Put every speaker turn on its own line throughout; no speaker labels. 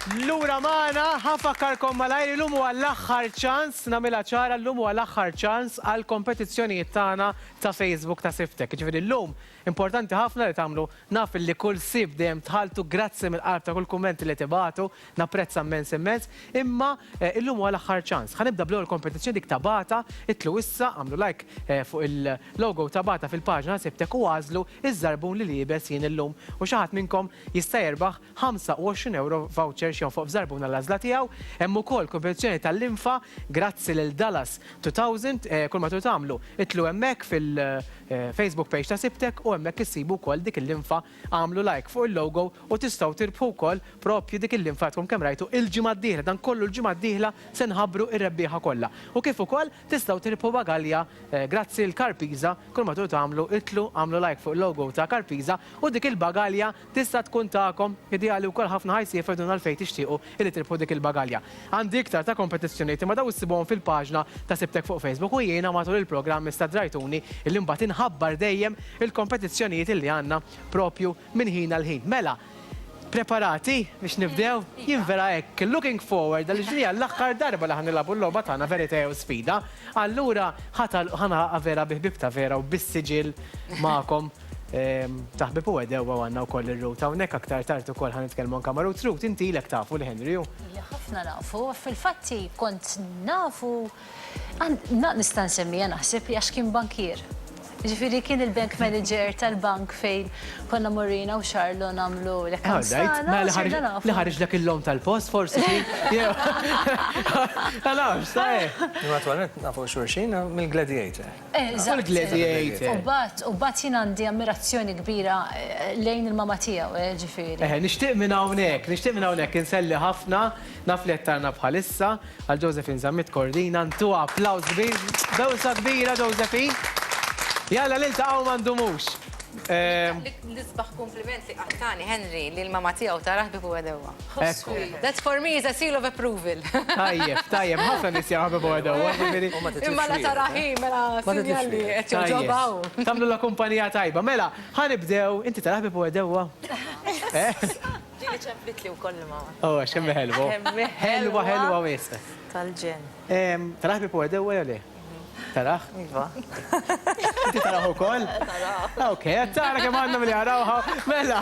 Lura magħna, ħa nfakkarkom malajr illum huwa l-aħħar ċans, nagħmilha ċara llum huwa l-aħħar ċans għall-kompetizzjonijiet tagħna ta' Facebook ta' Sibtek. Jiġifieri llum importanti ħafna li tagħmlu naf illi kull Sibt dejjem tħalltu grazzi mill-qalb ta' kull kumment li tibagħtu, napprezza immens immens, imma illum huwa l-aħħar ċans. Ħa nibda bl-ewwel kompetizzjoni dik ta' Bata, ittlu issa, agħmlu like fuq il-logo ta' Bata fil-paġna ta' Sibtek u agħżlu ż-żarbun li liebes jien illum u xi ħadd minnkom jista' jerbaħ 25 ewro voucher x'jonfoq f'żarbun għall-għażla tiegħu. Hemm ukoll kompetizzjoni tal-linfa grazzi lil Dallas 2000. Kull ma tridu tagħmlu, idħlu hemmhekk fil-Facebook page ta' Sibtek u hemmhekk issibu wkoll dik il-linfa. Agħmlu like fuq il-logo u tistgħu tirbħu wkoll propju dik il-linfa għadkom kemm rajtu il-ġimgħa d-dieħla. Dan kollu l-ġimgħa d-dieħla se nħabbru r-rebbieħa kollha. U kif ukoll tistgħu tirbħu bagalja grazzi lil Carpisa. Kull ma tridu tagħmlu, idħlu, agħmlu like fuq il-logo ta' Carpisa u dik il-bagalja Tista' tkun tagħkom, ideali wkoll ħafna ħa jsiefer dun għalfejn tixtiequ illi tirbħu dik il-bagalja. Għandi iktar ta' kompetizzjonijiet imma dawn issibuhom fil-paġna ta' Sibtek fuq Facebook u jiena matul il-programm issa drajtuni illi mbagħad inħabbar dejjem il-kompetizzjonijiet illi għandna propju minn ħin għal ħin. Mela, preparati biex nibdew? Jien vera hekk looking forward għaliex din hija l-aħħar darba li ħa nilagħbu l-logħba tagħna Verità jew Sfida. Allura ħa nagħlaqha vera bi ħbieb ta' vera u bis-siġill magħkom. Ta' ħbieb u għedewwa u għandna wkoll lil Ruth hawnhekk aktar tard ukoll ħa nitkellmu anke ma' Ruth. Ruth, inti ilek tafu lil Henry u?
Ili ħafna nafu, fil-fatti kont nafu, nista' nsemmiha naħseb li għax kien bankier. Jiġifieri kien il-bank manager tal-bank fejn konna mmorru jiena u Charlo nagħmlu l-accounts tagħna u sirna nafu.
Li ħariġlek il-lom tal-post forsi kien? Ma nafx, sa eh.
Naturalment nafu xulxin mill-Gladiator.
Eżatt.
U l-Gladiator.
U mbagħad, u mbagħad jien għandi ammirazzjoni kbira lejn il-mama tiegħu, eh, ġifieri.
Eħe, nixtieq minn hawnhekk, nixtieq minn hawnhekk inselli ħafna, naf li qed tarna bħalissa, għal Josephine Zammit Cordina, ntuha applaws kbir, bewsa kbira Josephine. Jalla niltaqgħu ma ndumux.
L-isbaħ kumpliment li qatt tani Henry li l-mama tiegħu tarah ħbieb u għedewwa.
Ekku.
That for me is a seal of approval.
Tajjeb, tajjeb, ħafna nies jaraw ħbieb u għedewwa, ġifieri.
Imma la tarah hi mela sinjal li qed jogħġobha hu.
Tagħmlulha kumpanija tajba. Mela, ħa nibdew, inti tarah ħbieb u għedewwa?
Ġieli ċemplitli wkoll il-mama.
Oh, għax kemm hi ħelwa. Ħelwa, ħelwa wisq.
Tal-ġenn.
Tarah ħbieb u għedewwa jew le? Tarah?
Iva.
Inti tarah ukoll?
Tarah.
Ok, qed tara kemm għandna milli jarawha. Mela,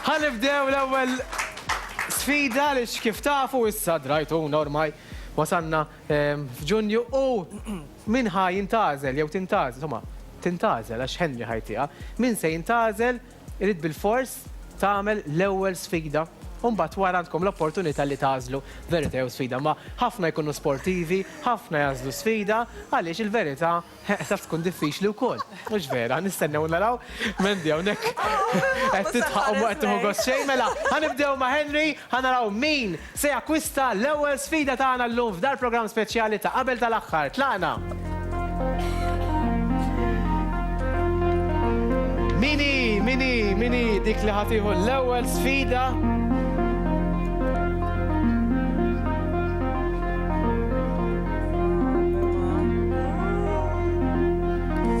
ħa nibdew l-ewwel sfida għaliex kif tafu issa drajtuna ormai wasalna ehm, f'Ġunju u min ħa jintgħażel jew tintgħażel, insomma, tintgħażel għax Henry ħa jtiha, min se jintgħażel Irid bilfors tagħmel l-ewwel sfida u mbagħad wara għandkom l-opportunità li tagħżlu verità jew sfida. Imma ħafna jkunu sportivi, ħafna jagħżlu sfida għaliex il-verità taf tkun diffiċli wkoll. Mhux vera, nistennew naraw. Mandy hawnhekk qed tidħaq u mhu qed tieħu gost xejn. Mela, ħa nibdew ma' Henry, ħa naraw min se jakkwista l-ewwel sfida tagħna llum f'dal-programm speċjali ta' Qabel tal-Aħħar. Tlaqna! Min hi, min hi, min hi dik li ħa tieħu l-ewwel sfida?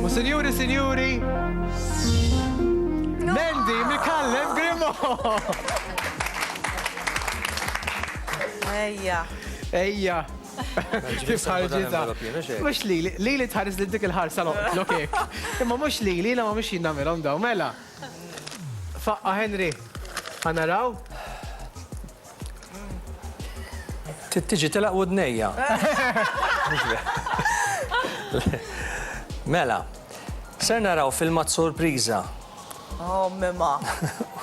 U sinjuri, sinjuri, Mandy Micallef Grimo!
Ejja.
Ejja. Kif ħarġitha. Mhux lili, lili tħares lil dik il-ħarsa noqtlok hekk. Imma mhux lili, jiena ma mhux jien nagħmilhom dawn, mela. Faqqa Henry. Ħa naraw.
Trid tiġi tilgħaq widnejja. Mela, ser naraw filmat sorpriża.
Oh, mema.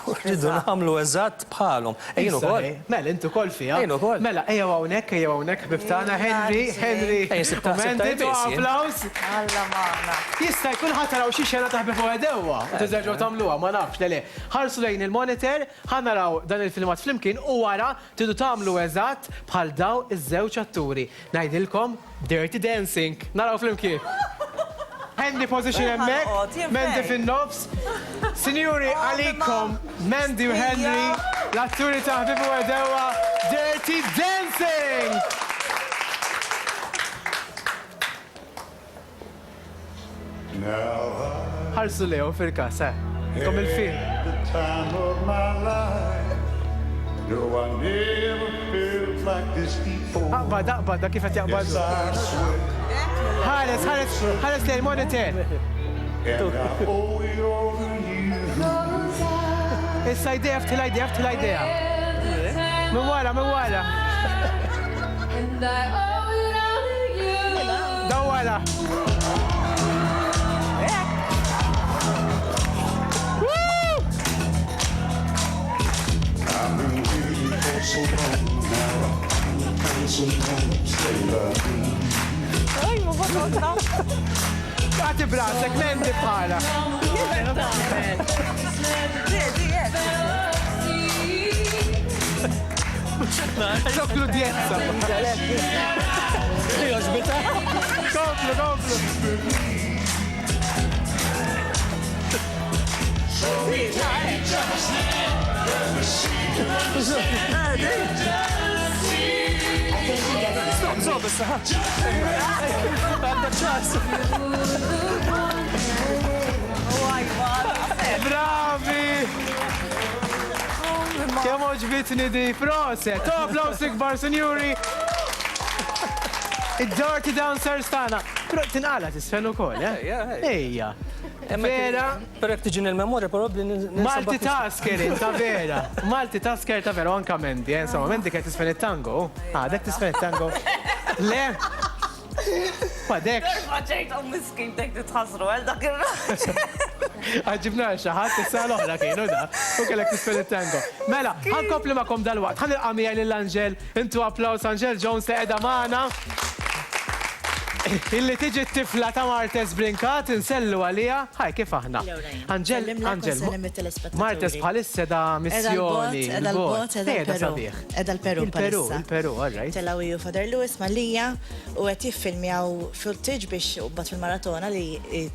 Rridu nagħmlu eżatt bħalhom. Ejjin ukoll.
Mela, inti ukoll fiha.
Ejjin ukoll.
Mela, ejjew hawnhekk, ejjew hawnhekk, ħbib tagħna, Henry, Henry.
Ejjin sibta
Mandy, applaws.
Alla magħna.
Jista' jkun ħa taraw xi xena ta' ħbieb u għedewwa. U terġgħu tagħmluha, ma nafx, le le. Ħarsu lejn il-monitor, ħa naraw dan il-filmat flimkien u wara tridu tagħmlu eżatt bħal dawn iż-żewġ atturi. Ngħidilkom Dirty Dancing. Naraw flimkien. Henry position hemmhekk, Mandy fin-nofs. Sinjuri, għalikom Mandy u Henry, l-atturi ta' Ħbieb u Għedewwa, Dirty Dancing! Ħarsu lejhom fil-każ, eh. Intom il-film.
No, I never felt like this before.
Aqbad, aqbad, dak kif qed jaqbad.
Yes, I swear.
Ħares, ħares, ħares lejn monitor.
And I owe it all to you.
Issa idea ftila idea ftila idea. Minn wara, minn wara. Daw wara.
I've been waiting for so long now. For so long, say love.
Għati brasek, mendi bħala. Ġok l-udjenza. Komplu, komplu.
Stop, stop, issa. Għandek ċans.
Bravi! Kemm għoġbitni di proset! To applaus ikbar, sinjuri! Id-Dirty Dancers tagħna. Però tinqala tisfen ukoll, eh?
Ejja, ejja.
Ejja. Vera,
Però jekk tiġini l-memorja, probabbli
Multitasker ta' vera. Multitasker ta' vera, u anka Mendi, eh, insomma, Mendi kienet tisfen it-tango. Għadek tisfen it-tango. Le? Għadek.
Darba ġejt u miskin bdejt nitħassru għal dak ir-raġel.
Għaġibna għal xi ħadd is-sena l-oħra kienu da. U kellek tisfen it-tango. Mela, ħankompli magħkom dalwaqt. Ħa nilqa' miegħi lil Angel. Intu applaws Angel Jones li qiegħda magħna. Illi tiġi t-tifla ta' Martes Brincat, insellu għaliha. Hi, kif aħna? Angel, Angel, Martes bħalissa da missjoni.
Edha l-bot, edha l-Peru. Edha l-Peru.
Il-Peru, il-Peru, all right.
Telaw ju Father Lewis Malija u qed jiffilmjaw footage biex bat fil-maratona li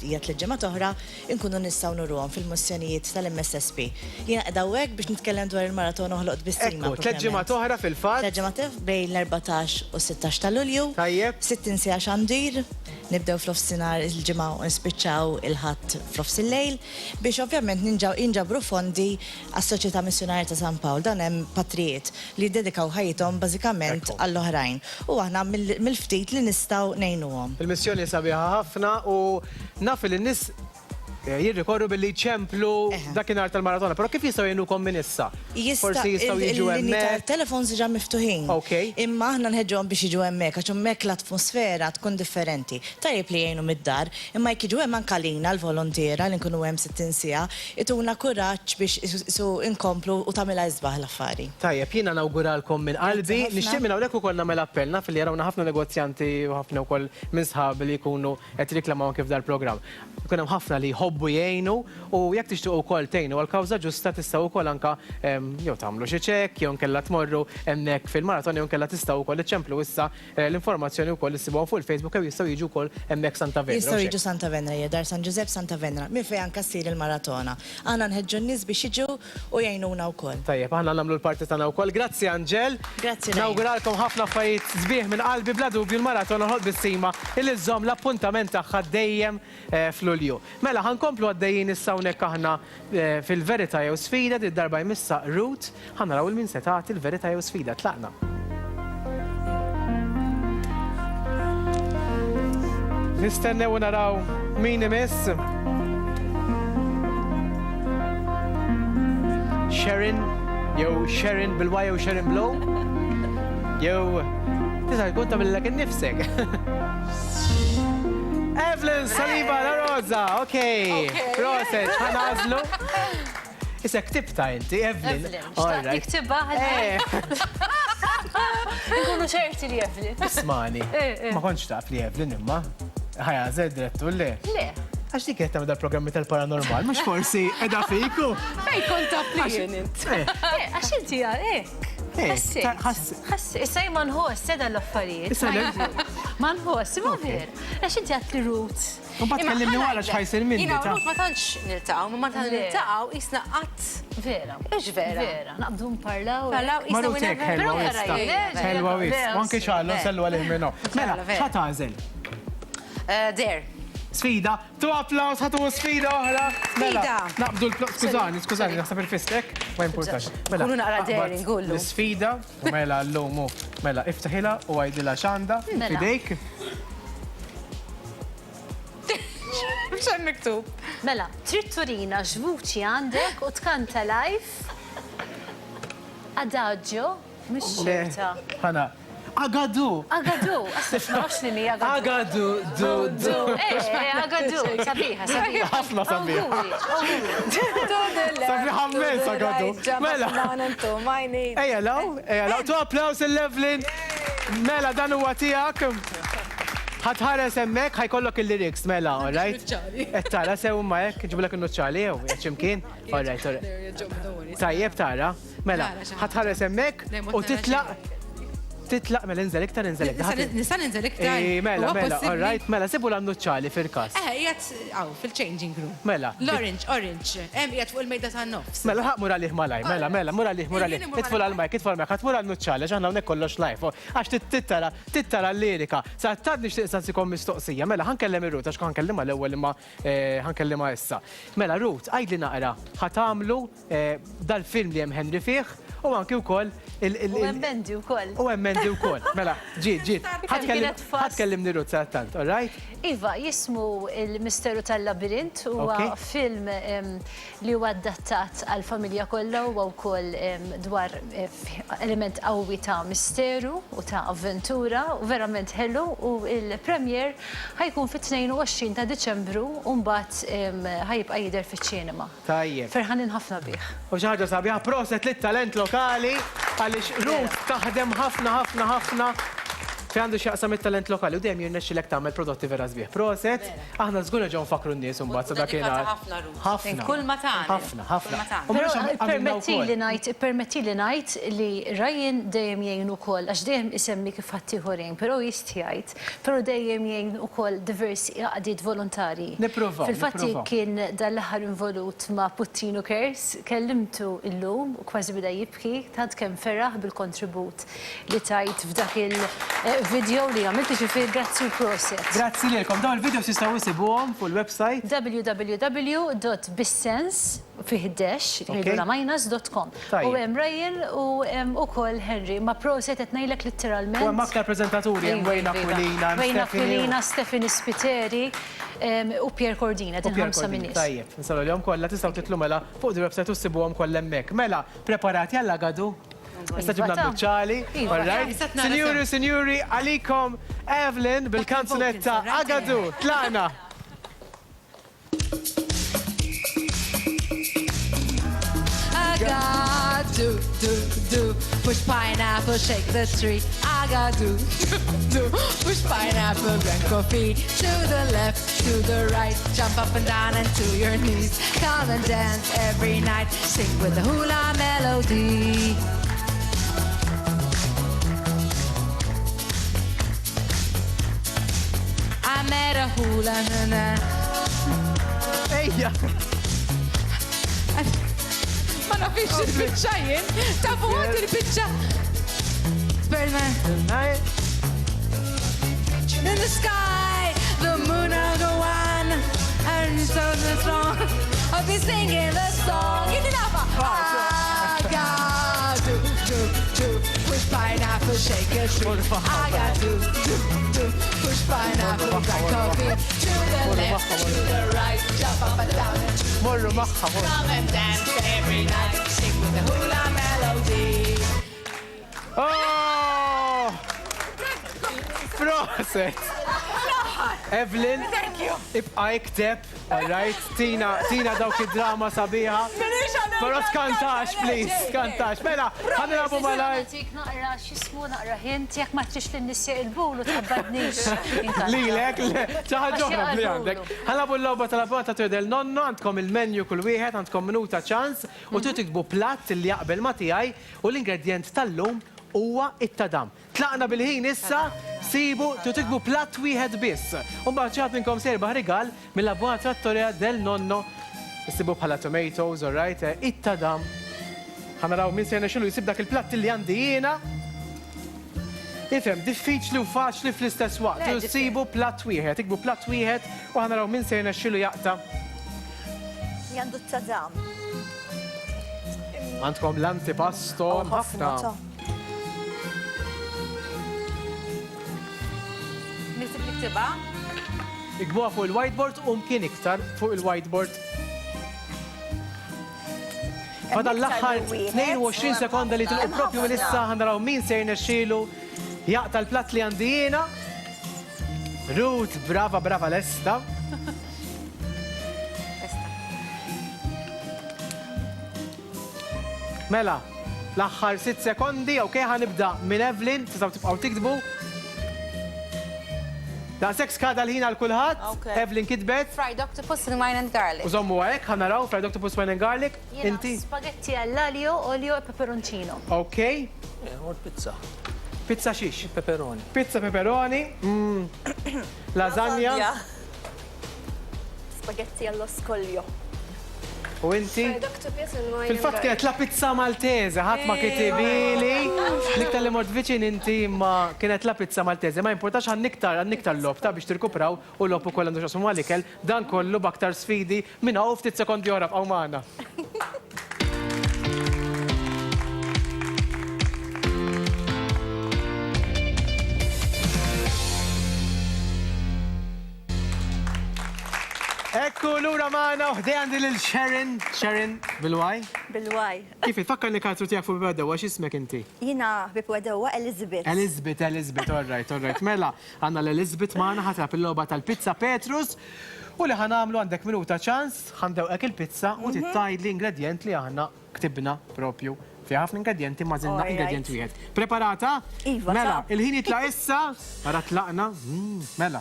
hija tliet ġimgħat oħra inkunu nistgħu nuruhom fil-missjonijiet tal-MSSP. Jiena qiegħda hawnhekk biex nitkellem dwar il-maratona Oħloq Tbissima.
Ekku, tlett ġimgħat oħra fil-fatt.
Tlett ġimgħat bejn l-14 u s-16 ta' Lulju.
Tajjeb.
60 siegħa xandir, nibdew f'nofsinhar il-Ġimgħa u nispiċċaw il-Ħadd f'nofs il-lejl biex ovvjament jinġabru fondi għas-Soċjetà Missjunarja ta' San Pawl. Dan hemm patrijiet li jiddedikaw ħajjithom bażikament għall-oħrajn u aħna mill-ftit li nistgħu ngħinuhom.
Il-missjoni sabiħa ħafna u naf li n-nies jirrikorru billi jċemplu dakinhar tal-maratona, però kif jistgħu jgħinukom minn issa? Forsi jistgħu jiġu hemmhekk.
Il-linji tat-telefons diġà miftuħin. Imma aħna nħeġġuhom biex jiġu hemmhekk għax hemmhekk l-atmosfera tkun differenti. Tajjeb li jgħinu mid-dar, imma jekk jiġu hemm anke għalina l-volontiera li nkunu hemm 60 siegħa, ituna kuraġġ biex qisu nkomplu u tagħmilha isbaħ l-affari.
Tajjeb, jiena nawguralkom minn qalbi. Nixtieq minn hawnhekk ukoll nagħmel appell, naf li jarawna ħafna negozjanti u ħafna wkoll minn sħabi li jkunu qed jirriklamaw anke f'dal-programm. Ikun hemm ħafna li jħobbu jgħinu u jekk tixtiequ wkoll tgħinu għal kawża ġusta tistgħu wkoll anke jew tagħmlu xi ċekk jew inkella tmorru hemmhekk fil-maraton jew inkella tistgħu wkoll iċċemplu issa l-informazzjoni wkoll issibuha fuq il-Facebook jew jistgħu jiġu wkoll hemmhekk Santa Venera.
Jistgħu jiġu Santa Venera, hija Dar San Ġużepp Santa Venera, minn fejn anke ssir il-maratona. Aħna nħeġġu n-nies biex jiġu u jgħinuna wkoll.
Tajjeb, aħna nagħmlu l-parti tagħna wkoll. Grazzi Angel.
Grazzi Ryan.
Nawguralkom ħafna affarijiet sbieħ minn qalbi bla dubju l-maratona Ħolq Bissima illi żżomm l-appuntament tagħha dejjem f'Lulju. Mela ħa nkomplu għaddejjin issa hawnhekk aħna fil-Verità jew Sfida, did-darba jmissha Ruth, ħa naraw 'il min se tagħti l-Verità jew Sfida. Tlaqna. Nistennew u naraw min imiss. Sharon, jew Sharon bil-Y jew Sharon Blow. Jew tista' tkun tagħmilek innifsek. Evelyn Saliba La Rosa, ok. Proset, ħanażlu. Issa ktibta inti, Evelyn.
Evelyn, xtaqt niktibha
eh.
Nkunu ċerti li Evelyn.
Ismani,
eh, eh.
ma kontx taf li Evelyn imma. Ħajja, zed direttur le.
Le.
Għax dik qed tagħmel dal-programmi tal-paranormal, mhux forsi qiegħda fiku.
Fej kont taf li jien int.
Għax inti hekk. Ħassejt. Issa ma nħoss seda l-affarijiet. Ma nħoss, ma ver. Għax inti għat li Ruth.
Mbagħad tkellimni wara x'ħajsir minni.
Jiena u Ruth ma tantx niltaqgħu, ma meta niltaqgħu qisna qatt.
Vera.
Hux vera?
Vera, naqbdu nparlaw.
Parlaw
Ma Ruth hekk ħelwa wisq. Ħelwa wisq. U anke Charlo nsellu għalih minn hawn. Mela, x'ħa tagħżel?
Dare.
Sfida. Tu applaws, ħatu sfida oħra. Mela,
Sfida.
naqbdu l Skużani, skużani, naħseb il-fistek, ma jimpurtax. Mela,
Kunu naqra
aqbad
daring, gullu.
L-sfida, u mela l-lum u mela iftaħilha u għajdilha x'għandha
Mela.
f'idejk.
X'hemm miktub?
Mela, trid turina x'vuċi għandek u tkanta live adagio mhix
Le,
ċerta.
ħana. Agadu!
Agadu, għax ma nafx li mi agadu.
Agadu, du, du.
Eh, agadu, sabiħa, sabiħa.
Ħafna sabiħa.
Awguri, awguri.
Sabiħa immens, Agadu. Mela. Ejja law, ejja law. Tu applaws il-Evelyn. Mela, dan huwa tiegħek. Ħatħares hemmhekk ħajkollok il-lyrics, mela, all right? Qed tara sew imma hekk, ġibilek in-nuċċali jew jekk x'imkien. All right, all right. Tajjeb tara. Mela, ħatħares hemmhekk u titlaq titlaq mela inżel iktar inżel iktar.
Nista' ninżel iktar.
Eh, Mela, mela, all right, mela, sibu l-annuċċali fil-każ.
Eh, qiegħed hawn fil-changing room.
Mela.
L-orange, orange. Hemm qiegħed fuq il-mejda tan-nofs.
Mela, ħaq mur għalih malaj, mela, mela, mur għalih, mur għalih. Itful għal-mike, itful għal-mike, ħat mur għal-nuċċali, għax aħna hawnhekk kollox live. Għax tittara, tittara l-lirika. Sa tad nixtieq nsaqsikom mistoqsija. Mela, ħankellem ir-Ruth, għax ħankellimha l-ewwel imma eh, ħankellimha issa. Mela, Ruth, għidli naqra, ħa tagħmlu eh, dal-film li hemm Henry fih u anki wkoll il- il-
U hemm Mandy wkoll.
U hemm Mandy wkoll. Mela, ġiet, ġiet. Ħa
Kienet fast.
Ħa tkellimni Ruth sa tant, all right?
Iva, jismu il-Misteru tal-Labirint huwa
Ok.
film em, li huwa adattat għall-familja kollha huwa wkoll em, dwar eh, element qawwi ta' misteru u ta' avventura u verament ħelu u il-premier ħa jkun fit-22 ta' Diċembru u mbagħad em, ħa jibqa' jidher fiċ-ċinema.
Tajjeb.
Ferħanin ħafna bih.
U xi ħaġa sabiħa, proset lit-talent lokali għaliex Ruth taħdem ħafna ħafna ħafna fejn għandu x'jaqsam it-talent lokali u dejjem jirnexxilek tagħmel prodotti vera sbieħ. Proset, aħna żgur nerġgħu nfakkru n-nies imbagħad sa dakinhar.
Dedikata ħafna Ruth.
Ħafna.
Kull ma tagħmel.
Ħafna, ħafna.
Kull ma tagħmel.
U
Però
mhux għamilna
ippermettili
wkoll.
ngħid, ippermettili ngħid li Ryan dejjem jgħin ukoll għax dejjem isemmi kif ħaddieħor jgħin, però jistħi jgħid, però dejjem jgħin ukoll diversi għaqdiet volontarji.
Nippruvaw,
Fil-fatti
nippruvaw.
kien dan l-aħħar involut ma' Puttinu Cares, kellimtu illum u kważi beda jibki tant kemm feraħ bil-kontribut li tajt f'dak il-video li għamilt, jiġifieri grazzi u proset.
Grazzi lilkom. Dawn il-videos jistgħu jsibuhom fuq il-website.
www.bissens fih dash, jgħidu la minus dot com. U hemm Ryan u hemm ukoll Henry, ma proset qed ngħidlek litteralment.
U hemm aktar preżentaturi, hemm Wayne Aquilina, hemm
Wayne Aquilina, Stephanie Spiteri u Pierre Cordina, din ħamsa minn nies.
Tajjeb, nsalulhom kollha, tistgħu titlu mela fuq il-website u ssibuhom kollha hemmhekk. Mela, preparati għall-għagadu? Issa ġibna l-nuċċali, all right? Sinjuri, sinjuri, għalikom Evelyn bil-kanzunetta Agadu, tlaqna!
Agadu, do, do, push pineapple, shake the tree. Agadu, do, do, push pineapple, drink coffee. To the left, to the right, jump up and down and to your knees. Come and dance every night, sing with the hula melody. I met a hula na na.
Ejja!
Ma nafix il-biċċa jien, tafu għad il-biċċa. Spider-Man. In the sky, the moon of the one, and so the song. I'll be singing the song. Inti nafa. I got do, do, do, push pineapple, shake a tree. I got do, do, do, push pineapple, black coffee. To the left, to the right, jump up and down. And to
Morru magħha, morru.
Come and dance every night, sing with the hula melody.
Oh! Proset! Evelyn,
Thank you.
ibqa ikteb, all right? Tina, tina dawk id-drama sabiħa. Però tkantax, please, tkantax. Mela, ħa nilagħbu malaj.
Nagħtik naqra x'ismu naqra hint jekk ma trix lin-nies jeqilbulu tqabbadnix.
Lilek, le, xi ħaġa oħra li għandek. Ħa nilagħbu l-logħba tal-Abbonata Trio del Nonno, għandkom il-menu kull wieħed, għandkom minuta ċans u tridu tiktbu platt li jaqbel ma' tiegħi u l-ingredjent tal-lum huwa it-tadam. Tlaqna bil-ħin issa, sibu, tridu tiktbu platt wieħed biss. U mbagħad xi ħadd minnkom se jirbaħ rigal mill-Abbona Trattoria del Nonno. Issibu bħala tomatoes, all right, it-tadam. Ħa naraw min se jirnexxilu jsib dak il-platt li għandi jiena. Ifhem, diffiċli u faċli fl-istess waqt.
Le,
Tridu ssibu platt wieħed, iktbu platt wieħed u ħa naraw min se jirnexxilu jaqta'.
Għandu t-tadam.
Għandkom l-antipasto, hemm ħafna.
Niktib niktibha?
Iktbuha fuq il-whiteboard u mkien iktar fuq il-whiteboard. Fadal l-aħħar 22 sekonda li tilqu propju minn issa ħa naraw min se jirnexxielu jaqta' l-platt li għandi jiena. Ruth, brava, brava lesta. Mela, l-aħħar sitt sekondi, ok, ħa nibda minn Evelyn, tistgħu tibqgħu tiktbu. Daqshekk skada l-ħin għal kulħadd. Evelyn kitbet.
Fried octopus and wine and garlic.
U żommuha hekk, ħa naraw fried octopus, wine and garlic. Inti?
Jiena spaghetti all'aglio, olio e peperoncino.
Ok.
Jien pizza.
Pizza xiex?
Peperoni.
Pizza peperoni. Mm. Lasagna.
Spaghetti allo scoglio.
U inti? Fil-fatt kienet la pizza Maltese, ħadd ma kitibili. L-iktar li mort viċin inti imma kienet la pizza Maltese. Ma jimpurtax għandna iktar, għandna iktar logħob ta' biex tirkupraw u logħob ukoll għandu x'jaqsmu mal-ikel. Dan kollu b'aktar sfidi minn hawn u ftit sekondi oħra bqgħu magħna. Ekku lura magħna u ħdej għandi lil Sharon, Sharon bil-Y.
Bil-Y.
Kif fakkarni karattru tiegħek fuq Ħbieb Għedewwa, x'ismek inti?
Jiena Ħbieb Għedewwa Elizabeth.
Elizabeth, Elizabeth, all right, all right. Mela, għandna l-Elizabeth magħna ħa tilgħab il-logħba tal-pizza Petrus u li ħa nagħmlu għandek minuta ċans, ħa ndewqek il-pizza u trid tgħidli ingredjent li aħna ktibna propju. Fiha ħafna ingredjenti imma għażilna ingredjent wieħed. Preparata?
Iva.
Mela, il-ħin jitlaq issa. Ara tlaqna. Mela.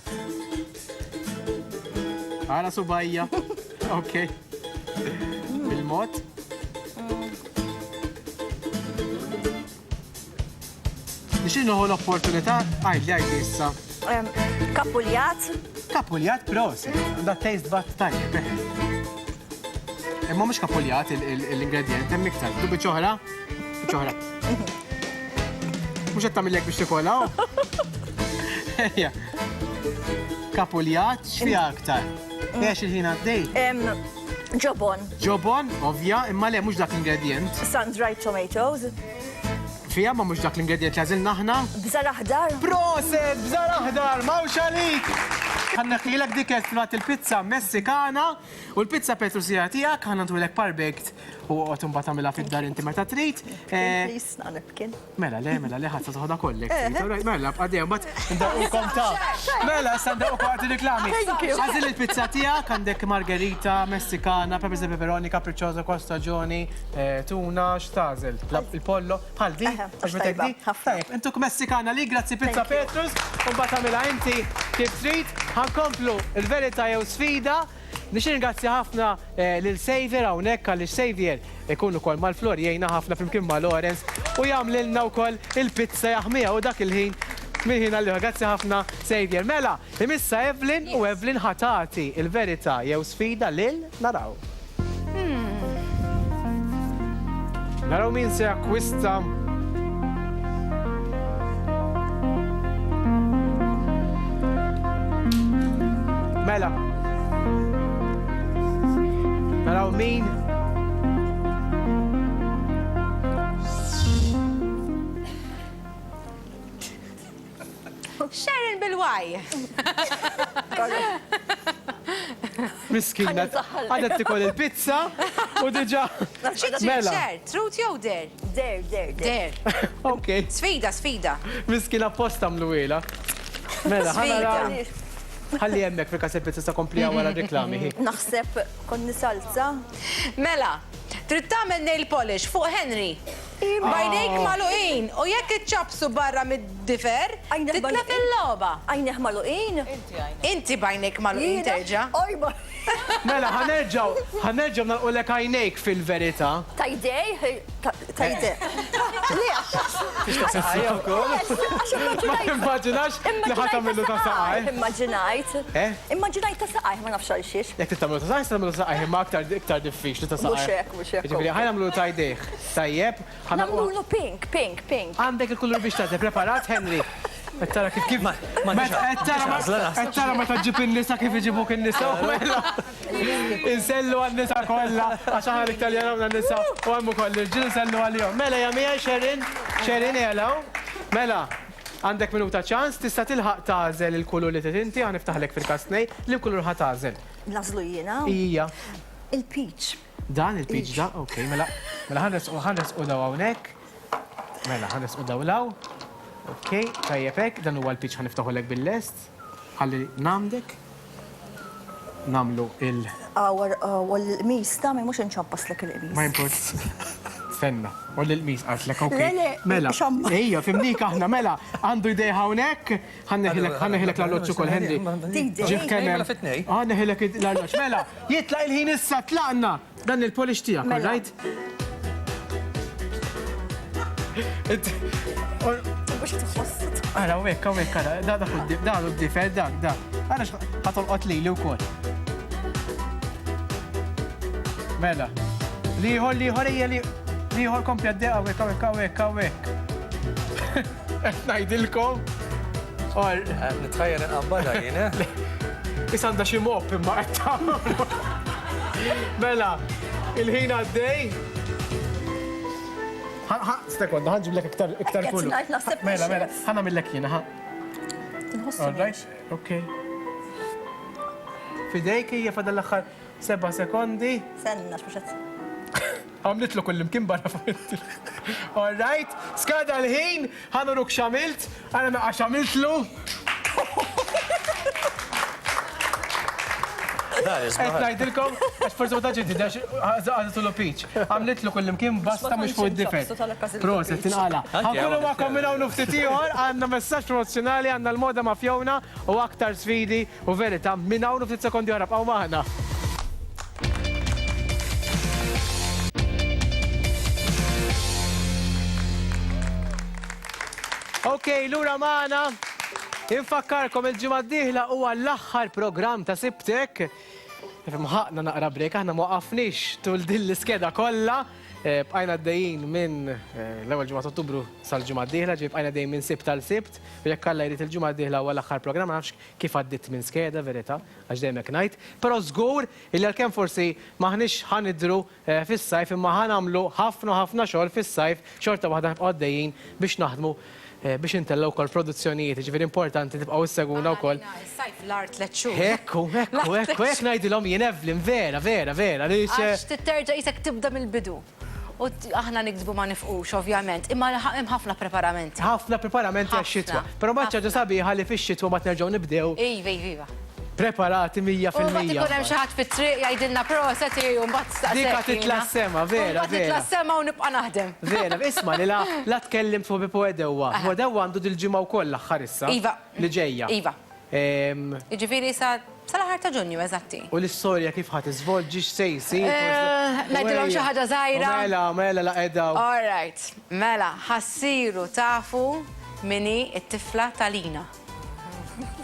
Ara subajja. Ok. Bil-mod. Nixtieq nieħu l-opportunità, għidli għidli issa.
Kapuljat.
Kapuljat proset. Għandha taste bud tajjeb, eħe. Imma mhux kapuljat l-ingredjent, hemm iktar. Tu biċċa oħra? Biċċa oħra. Mhux qed tagħmillek biex tikolha. Ejja. Kapuljat, x'fiha aktar? Għax il-ħin għaddej.
Ġobon.
Ġobon, ovvja, imma le mhux dak l-ingredjent.
Sun-dried tomatoes.
Fiha ma mhux dak l-ingredjent li għażilna aħna.
Bżar aħdar.
Proset, bżar aħdar, m'hawnx għalik! Ħa nneħħilek dik qed tlgħat il-pizza Messikana u l-pizza Petrusija tiegħek ħa nagħtulek par baked u oqgħod imbagħad agħmilha fid-dar inti meta trid.
Please, napkin.
Mela le, mela le, ħadd se toħodha kollek. Mela, bqa' dejjem mbagħad ndaqqukom ta' Mela, issa ndaqqukom waqt ir-riklami. Għażil il-pizza tiegħek għandek margherita, Messikana, peppers e pepperoni, capricciosa, kwa staġoni, tuna, x'tagħżel? Il-pollo, bħal di? Għoġbitek di? Tajjeb, intuk Messikana li, grazzi Pizza Petrus, u mbagħad tagħmilha inti kif trid. Ħa nkomplu l-verità jew sfida. Nixtieq ningrazzja ħafna lil Saviour hawnhekk għaliex Saviour ikun ukoll mal-Flor jgħinna ħafna flimkien ma' Lawrence u jagħmlilna wkoll il-pizza jaħmiha u dak il-ħin minn ħin għal ieħor. Grazzi ħafna Saviour. Mela, imissha Evelyn u Evelyn ħa tagħti l-verità jew sfida lil naraw. Naraw min se jakkwista Mela. Naraw min
Sharon bil-Y.
Miskina, għadha tikol il-pizza u diġà.
Mela. Xer, truth jew dare?
Dare, dare,
dare.
Ok.
Sfida, sfida.
Miskina apposta mluwiela. Mela, ħa Ħalli hemmhekk fil-każ il-pizza sa komplija wara r-riklami.
Naħseb konni salza.
Mela, trid tagħmel nail polish fuq Henry. B'għajnejk magħluqin u jekk iċċappsu barra mid-difer, titlef il-logħba.
Għajnejh magħluqin?
Inti b'għajnejk magħluqin terġa'.
Mela, ħa nerġgħu, ħa nerġgħu nagħlqulek għajnejk fil-verità.
Ta' jdejh, ta' jdejh. Le, għax.
Tista' saqajja wkoll? Ma timmaġinax li ħa tagħmillu ta' saqajh.
Immaġinajt.
Eh?
Immaġinajt ta' saqajh, ma nafx għal xiex.
Jekk trid tagħmlu ta' saqajh, tagħmlu ta' saqajh, imma aktar iktar diffiċli ta' saqajh.
Mhux hekk, mhux hekk.
Jiġifieri ħa nagħmlu ta' jdejh. Tajjeb.
Nagħmlulu pink, pink, pink.
Għandek il-kulur biex tagħżel. Preparat, Henry? Qed tara kif kif Qed tara meta ġġib in-nisa kif iġibuk in-nisa u mela. Insellu għan-nisa kollha għax aħna l-iktar li jarawna n-nisa u hemm ukoll l-irġiel insellu għalihom. Mela hija miegħi Sharon, Sharon hello. Mela, għandek minuta ċans, tista' tilħaq tagħżel il-kulur li trid inti, ħa niftaħlek fil-każ tnejn, liem kulur ħa tagħżel?
Nagħżlu jiena.
Ija.
Il-peach.
Dan il-peach da, ok, mela mela ħa nresqu ħa nresqu daw hawnhekk. Mela, ħa nesqu dawl hawn. Ok, tajjeb hekk, dan huwa l-pitch ħa niftaħulek bil-lest. Ħalli nagħmdek. Nagħmlu il.
Awar, u l-qmis, tagħmel mhux inċampaslek il-qmis.
Ma import. Stenna, u l-qmis qaltlek, ok.
Le, le,
Mela,
xamma.
ejja, fimnik aħna, mela, għandu jdejh hawnhekk, ħa neħilek, ħa neħilek l-arloġġ ukoll, Henry.
Tidej.
Ġieħ kemm hemm.
Mela fit-tnej.
Ħa neħilek l-arloġġ. Mela, jitlaq il-ħin issa, tlaqna. Dan il-polish tiegħek, all right? Ara, hawnhekk, hawnhekk, ara, da dak da d-difer, dak, dak. Ara ħatolqot lili wkoll. Mela. Liħor, liħor, ejja li. Liħor kompli għaddej hawnhekk, hawnhekk, hawnhekk, hawnhekk. Qed ngħidilkom. Or.
Nitħajjar inqabbadha jien, eh?
Issa għandha xi mop imma qed tagħmlu. Mela, il-ħin għaddej. Sekonda, ħa nġiblek iktar iktar
Qed
kulur.
ngħid naħseb
Mela, mela,
nixef.
ħa nagħmillek jiena, ħa.
Inħossu
All right, okay. Fidejk hija fadal l-aħħar seba' sekondi.
Senna x'mhux qed.
Għamlitlu kullimkien barra fuq it-triq. All right, skada l-ħin, ħa nuruk x'għamilt, ara naqra x'għamiltlu. Qed ngħidilkom, għax forsi ma tantx inti għax għażiltulu peach. Għamlitlu kullimkien basta mhux fuq id-difer. Proset, tinqala'. Ħa nkunu magħkom minn hawn u ftit ieħor, għandna messaġġ promozzjonali, għandna l-moda ma' Fiona u aktar sfidi U verità, minn hawn u ftit sekondi oħra bqgħu magħna. Ok, lura magħna. Infakkarkom il-ġimgħa d-dieħla huwa l-aħħar programm ta' Sibtek. Nifhem ħaqna naqra break, aħna ma waqafniex tul din l-iskeda kollha. Eh, bqajna għaddejjin minn eh, l-ewwel ġimgħa ta' Ottubru sal-ġimgħa d-dieħla, ġej bqajna għaddejjin minn Sibt għal Sibt, u jekk Alla jrid il-ġimgħa d-dieħla huwa l-aħħar programm, ma nafx kif għaddiet minn skeda, verità, għax dejjem hekk ngħid, però żgur illi għalkemm forsi m'aħniex ħa nidhru fis-sajf imma ħa nagħmlu ħafna u ħafna xogħol fis-sajf, xorta waħda nibqgħu għaddejjin biex naħdmu biex intellgħu wkoll produzzjonijiet, jiġifieri importanti tibqgħu issegwuna wkoll.
Aħna għalina s-sajf l-agħar tlett xhur.
Hekk hu, hekk hu, hekk hu, hekk ngħidilhom jien Evelyn, vera, vera, vera, għaliex.
Għax trid terġa' qisek tibda mill-bidu. U aħna niktbu ma nifqux, ovvjament, imma hemm ħafna preparamenti.
Ħafna preparamenti għax-xitwa. Però mbagħad xi ħaġa sabiħa li fix-xitwa mbagħad nerġgħu nibdew.
Iva, iva, iva.
Preparati 100%.
U mbagħad ikun hemm xi ħadd fit-triq jgħidilna proset u mbagħad staqsek.
Dika titla' s-sema, vera, vera.
Mbagħad titla' s-sema u nibqa' naħdem.
Vera, isma' li la la tkellimt fuq Ħbieb u Għedewwa. Ħbieb u Għedewwa għandu dil-ġimgħa wkoll l-aħħar issa.
Iva.
Li ġejja.
Iva. Jiġifieri sa sal-aħħar ta' Ġunju eżatti.
U l-istorja kif ħa tiżvolġi x'se jsir?
Ngħidilhom xi ħaġa żgħira?
Mela, mela la qiegħda.
All right. Mela, ħa ssiru tafu min hi t-tifla ta' Lina.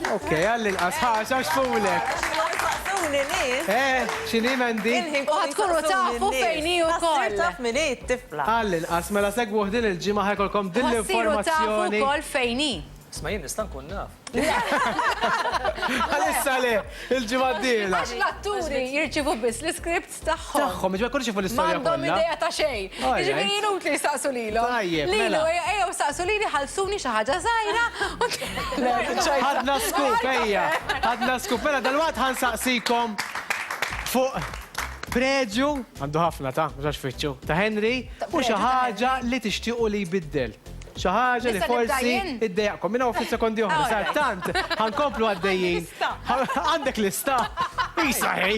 Ok, għall-inqas ħaġa x'fulek.
Saqsuni nies.
Eh, x'inhi Mandy?
U ħa tkunu tafu fejn hi wkoll.
Ħa ssir taf min hi t-tifla.
Għall-inqas, mela segwuh din il-ġimgħa ħa jkollkom din l-informazzjoni.
Ħa ssiru tafu wkoll fejn hi.
Isma' jien nista' nkun naf.
Għalissa le, il-ġimgħa d-dieħla.
Għax l-atturi jirċievu biss l-iscripts tagħhom.
Tagħhom, jiġifieri ma jkunux jafu l-istorja kollha.
M'għandhom idea ta' xejn. Jiġifieri inutli jsaqsu lilhom.
Tajjeb, mela.
Lilu ejjew saqsu lili ħallsuni xi ħaġa żgħira.
Ħadna scoop, ejja. Ħadna scoop. Mela dalwaqt ħa nsaqsikom fuq preġju, għandu ħafna ta' mhux għax fittxu, ta' Henry u xi ħaġa li tixtiequ li jbiddel. Xi ħaġa li forsi iddejjaqkom. Minn hawn ftit sekondi oħra. Sadattant, ħa nkomplu għaddejjin. Għandek lista? Isa hi.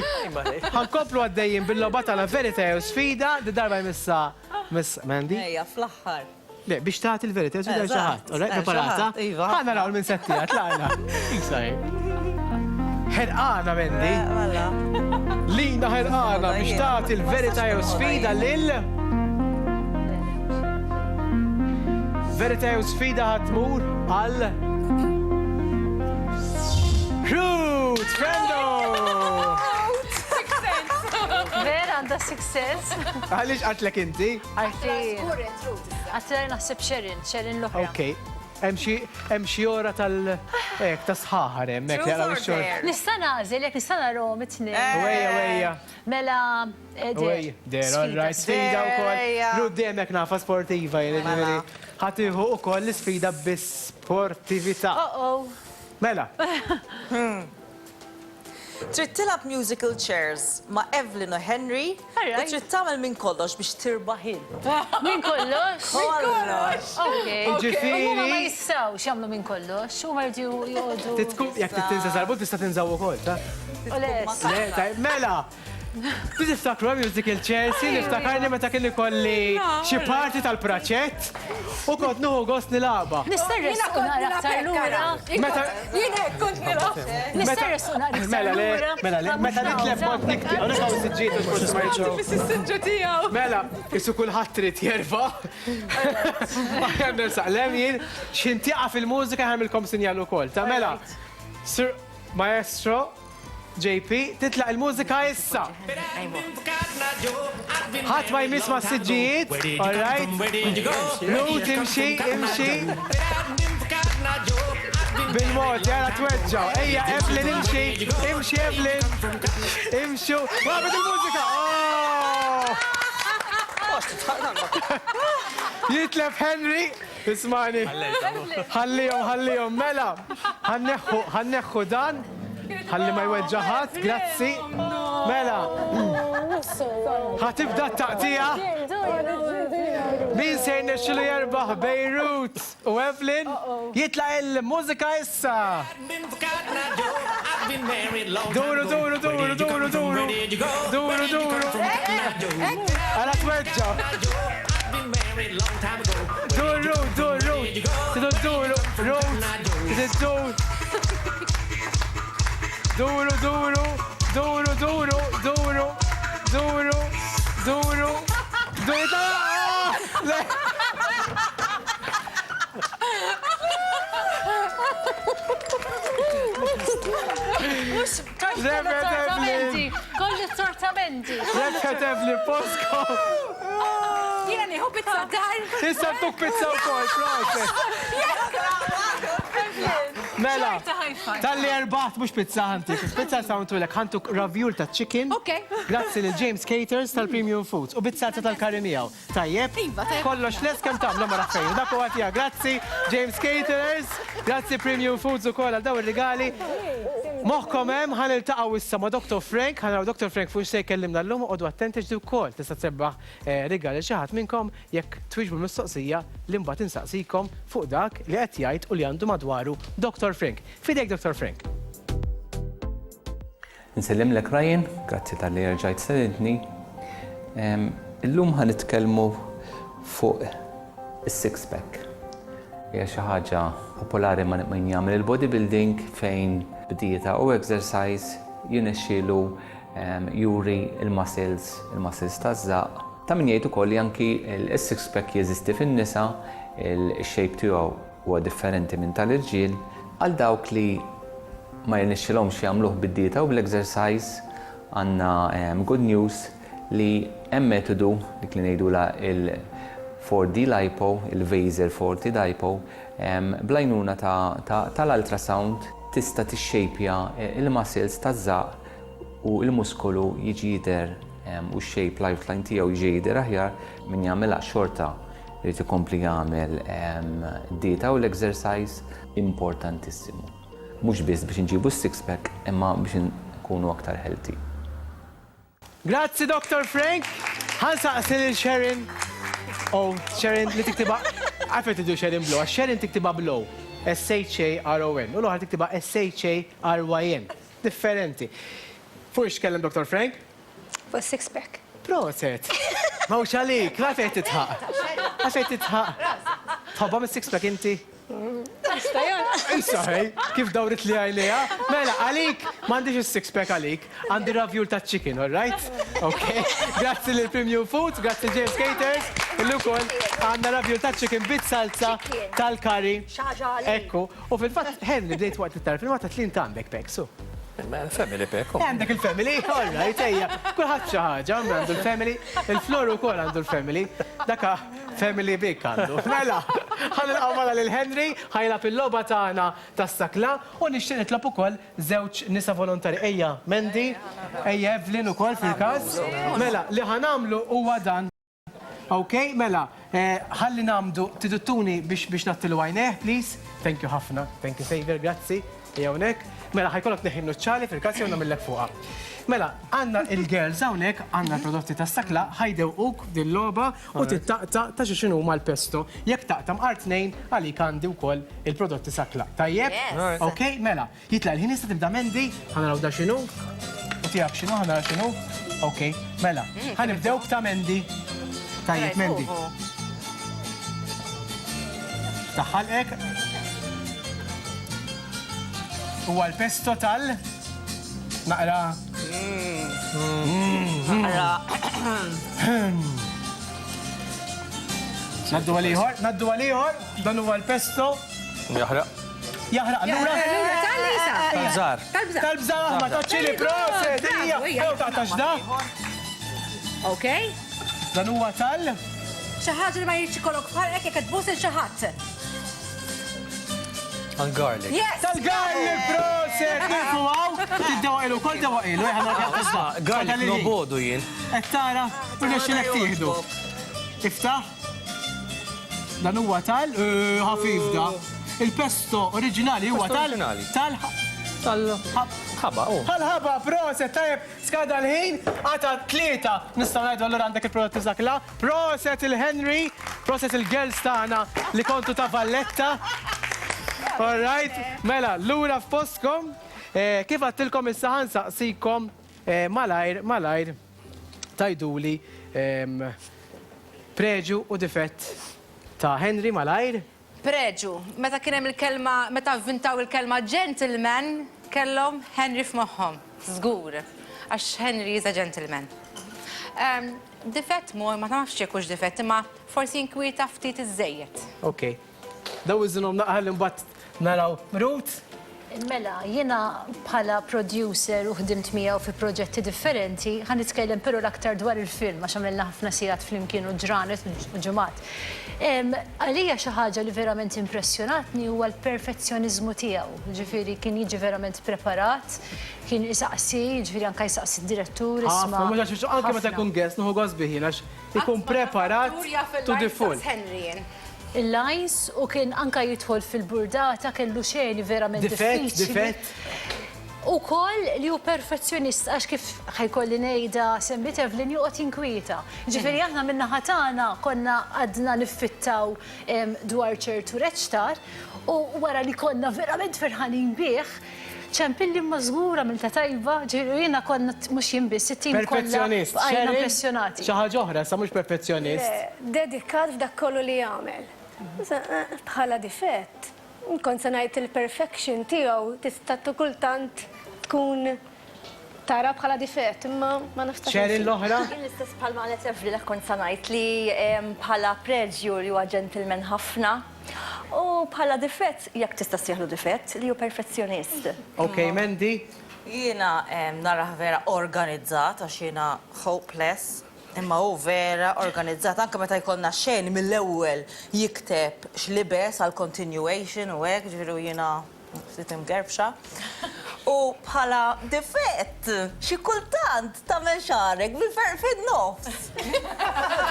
Ħa nkomplu għaddejjin bil-logħba tagħna Verità jew Sfida, di darba jmissha Miss Mandy.
Ejja, fl-aħħar.
Le, biex tagħti l-verità jew sfida lil xi ħadd. All right, preparata?
Iva.
Ħa naraw minn se ttiha, tlaqna. Isa hi. Ħerqana Mandy.
Mela.
Lina ħerqana biex tagħti l-verità jew sfida lil Verità jew sfida ħa tmur għal Ruth Frendo!
Vera għandha success.
Għaliex qatlek inti?
Għalti. Għatler naħseb Sharon, Sharon l-oħra.
Ok. Hemm xi hemm xi ora tal hekk ta' sħaħar hemm hekk jaqraw ix-xogħol.
Nista' nagħżel jekk nista' narahom it-tnejn.
U ejja u ejja.
Mela
der. Der, all right. Sfida wkoll. Ruth dejjem hekk nafha sportiva jien jiġifieri ħa tieħu wkoll l-isfida bi sportività.
Uh-oh.
Mela.
Trid tilgħab musical chairs ma' Evelyn u Henry u trid tagħmel minn kollox biex tirbaħ int.
Minn kollox?
Minn kollox!
Ok. Jiġifieri. Huma ma jistgħux jagħmlu minn kollox, huma jridu joqogħdu.
Trid tkun, jekk trid tinża' żarbun tista' tinżgħu wkoll, taf?
U lest.
Le, tajjeb, mela! Tiftakru musical chairs, jien niftakarni meta kien ikolli xi parti tal-praċett u kont nieħu gost nilgħabha.
Nista' nressqu naqra aktar lura?
Meta
Jien hekk kont nilgħab.
Nista' nressqu naqra aktar lura?
Mela le, mela le, meta nitlef kont nikti. Hawnhekk hawn siġġiet u forsi ma jiġu.
Fis-siġġu tiegħu.
Mela, isu kulħadd trid jerfa'. Aħjar nersaq 'l hemm jien. X'ħin tieqaf il-mużika ħa nagħmilkom sinjal ukoll. Ta' mela, Sir Maestro, JP, titlaq il-mużika issa! Ħadd ma jmiss mas-siġġijiet, all right? Ruth, imxi, imxi. Bil-mod, jara tweġġgħu. Ejja, Evelyn, imxi, imxi Evelyn. Imxu. Waqfet il-mużika! Oh! Jitlef Henry. Ismagħni. Ħallihom, ħallihom, mela. Ħa nneħħu, ħa nneħħu dan. Ħalli ma jweġġa' ħadd, grazzi. Mela. Ħa tibda t-taqtigħa. Min se jirnexxilu jerbaħ bejn Ruth u Evelyn? Jitlaq il-mużika issa. Duru, duru, duru, duru, duru. Duru, duru. Ara tweġġa'. Duru, duru. Tidu duru, Ruth. Tidu dur. Duru, duru, duru, duru, duru, duru, duru, duru. Ah! Le!
Mhux kollu tortamenti, kollu tortamenti.
Rebħet Evelyn Posco.
Jiena nieħu pizza dar.
Issa ntuk pizza wkoll, proset. Mela, talli erbaħt mhux pizza ħantik. Pizza sa ntulek ħantuk ravjul ta' chicken.
Ok.
Grazzi lil James Caters tal-Premium Foods u bit-salsa tal-curry miegħu. Tajjeb?
Iva, tajjeb.
Kollox lest kemm tagħmlu mara fejn. Dak huwa tiegħek. Grazzi James Caterers, grazzi Premium Foods ukoll għal dawn ir-rigali. Moħħkom hemm ħa niltaqgħu issa ma' Dr. Frank, ħa naraw Dr. Frank fuq x'se jkellimna llum, oqogħdu attenti għax di wkoll tista' tsebbaħ eh, rigal lil xi ħadd minnkom jekk twieġbu l-mistoqsija li mbagħad insaqsikom fuq dak li qed jgħid u li għandu madwaru Dr. Frank. F'idejk Dr. Frank.
Nsellimlek Ryan, grazzi talli erġajt stedintni. Illum ħa nitkellmu fuq is-six pack. Hija xi ħaġa popolari ma' min jagħmel il-bodybuilding fejn b'dieta u exercise jirnexxielu juri l-muscles, il-muscles taż-żaqq. Ta' min jgħid ukoll li anki s-six pack jeżisti fin-nisa, il-shape tiegħu huwa differenti minn tal-irġiel. Għal dawk li ma jirnexxilhomx jagħmluh bid-dieta u bl-exercise, għandna good news li hemm metodu, dik li ngħidulha il-4D lipo, il-Vaser 4D lipo, bl-għajnuna tal-ultrasound tista' tixxejpja l-muscles taż-żaqq u l-muskolu jiġi jidher u x-shape, l-outline tiegħu jiġi jidher aħjar, min jagħmilha xorta Irid ikompli jagħmel dieta u l-exercise importantissimu. Mhux biss biex inġibu s-six pack imma biex inkunu aktar healthy.
Grazzi Doctor Frank! Ħa nsaqsi lil Sharon. Oh, Sharon li tiktibha għalfejn tridu Sharon Blow, għax Sharon tiktibha Blow, S-H-A-R-O-N, u l-oħra tiktibha S-H-A-R-Y-N. Differenti. Fuq x'tkellem Doctor Frank?
Fuq is-six pack.
Proset! Mhux għalik, għalfejn tidħaq? Għalfejn tidħaq? Tħobbhom is-six pack inti? Issa hej, kif dawrit li għajnejha. Mela, għalik, m'għandix is-six pack għalik, għandi ravjul ta' chicken, all right? Ok. Grazzi lil Premium Foods, grazzi James Caters, illi wkoll għandna ravjul ta' chicken bit-salza tal-curry. Ekku, U fil-fatt, Henry, bdejt waqt li tara filmat għedt li int għandek pack, su.
Family pack.
Għandek il-family, all right, ejja. Kulħadd xi ħaġa, għandu l-family, il-Flor ukoll għandu l-family. Daka family big għandu. Mela. Ħa nilqgħu mela lil Henry, ħa jilgħab il-logħba tagħna tas-sakla u nixtieq nitlob ukoll żewġ nisa volontari. Ejja Mandy, ejja Evelyn ukoll fil-każ. Mela, li ħa nagħmlu huwa dan. Ok, mela, ħalli nagħmdu, tridu ttuni biex biex ngħattilu għajnejh, please? Thank you ħafna, thank you Saviour, grazzi. Ejja hawnhekk. Mela, ħa jkollok tneħħi n-nuċċali fil-każ jew nagħmillek fuqha. Mela, għandna il-girls hawnhekk, għandna l-prodotti tas-sakla, ħa jdewquk din logħba u tittaqta' ta' xi x'inhuma l-pesto. Jekk taqta' mqar tnejn, għalik għandi wkoll il-prodotti sakla. Tajjeb? Ok, mela. Jitlaq il-ħin issa tibda Mandy, ħa naraw da x'inhu. U tiegħek x'inhu, ħa nara x'inhu. Ok, mela, ħa nibdew b'ta' Mandy. Tajjeb Mandy. Ta' ħalqek. Huwa l-pesto tal naqra.
Naqra.
Naddu għal ieħor, naddu għal ieħor, dan huwa l-pesto.
Jaħraq.
Jaħraq lura.
Lura tal-lisa.
Tal-bżar.
Tal-bżar aħmar, ta' ċili proset, hija. Jew ta' taxda.
Ok.
Dan huwa tal.
Xi ħaġa li ma jridx ikollok f'ħalqek jekk qed tbus il xi ħadd.
Tal-garlic.
Yes!
Tal-garlic proset, nieqfu hawn. Tiddewaqilu wkoll dewaqilu, eh, ħa
Isma' garlic nobodu jien.
Qed tara, u nexxilek tieħdu. Iftaħ. Dan huwa tal, ħafif da. Il-pesto oriġinali huwa tal. Tal.
Tal-ħaba, oh.
Tal-ħaba, proset, tajjeb, skada l-ħin, għata tlieta, nistgħu ngħidu allura għandek il-prodotti Zakla. Proset il-Henry, proset il-girls tagħna li kontu ta' Valletta. All right, mela, lura f'postkom. Kif għadtilkom issa ħa nsaqsikom malajr, malajr, tgħiduli preġju u difett ta' Henry malajr.
Preġju, meta kien hemm il-kelma, meta vvintaw il-kelma gentleman, kellhom Henry f'moħħhom, żgur, għax Henry is a gentleman. Difett mhu, ma nafx jekk hux difett, imma forsi jinkwieta ftit iżżejjed.
Ok. Daw iżinhom naqra ħalli mbagħad naraw. Ruth?
Mela, jiena bħala producer u ħdimt miegħu fi proġetti differenti, ħa nitkellem però l-aktar dwar il-film għax għamilna ħafna sigħat flimkien u ġranet u ġimgħat. Għalija xi ħaġa li verament impressjonatni huwa l-perfezzjoniżmu tiegħu, jiġifieri kien jiġi verament preparat, kien isaqsi, jiġifieri anke jsaqsi d-direttur, isma'.
Ħafna, mhux għax anke meta jkun guest nieħu gost bih jien għax ikun preparat to the full.
Il-lines u kien anka jidħol fil-burdata kellu xeni verament
Difett,
diffiċli.
difett.
Ukoll li hu perfezzjonist għax kif ħa jkolli ngħidha semmiet Evelyn joqgħod jinkwieta. Ġifieri aħna min-naħa tagħna konna għadna niffittaw dwar ċertu reċtar u wara li konna verament ferħanin bih, ċempilli imma żgur għamiltha tajba, ġifieri jiena konna mhux jien biss, it-tim kollha
Perfezzjonist.
bqajna
Sharon,
impressjonati.
xi ħaġa oħra, issa mhux perfezzjonist.
Le, dedikat f'dak kollu li jagħmel. Bħala difett, kont se ngħid il-perfection tiegħu tista' kultant tkun tara bħala difett, imma ma nafx.
Sharon l-oħra?
Jien l-istess bħalma qalet Evelyn hekk kont se ngħid li bħala preġju li huwa gentleman ħafna u bħala difett, jekk tista' ssejjaħlu difett, li hu perfezzjonist.
Ok, Mandy?
Jiena narah vera organizzat għax jiena hopeless. Imma hu vera organizzat, anke meta jkollna xeni mill-ewwel jikteb x'libes għal continuation u hekk, ġifieri u jiena ftit imgerbxa. U bħala difett, xi kultant tagħmel xagħrek bil-ferq fin-nofs.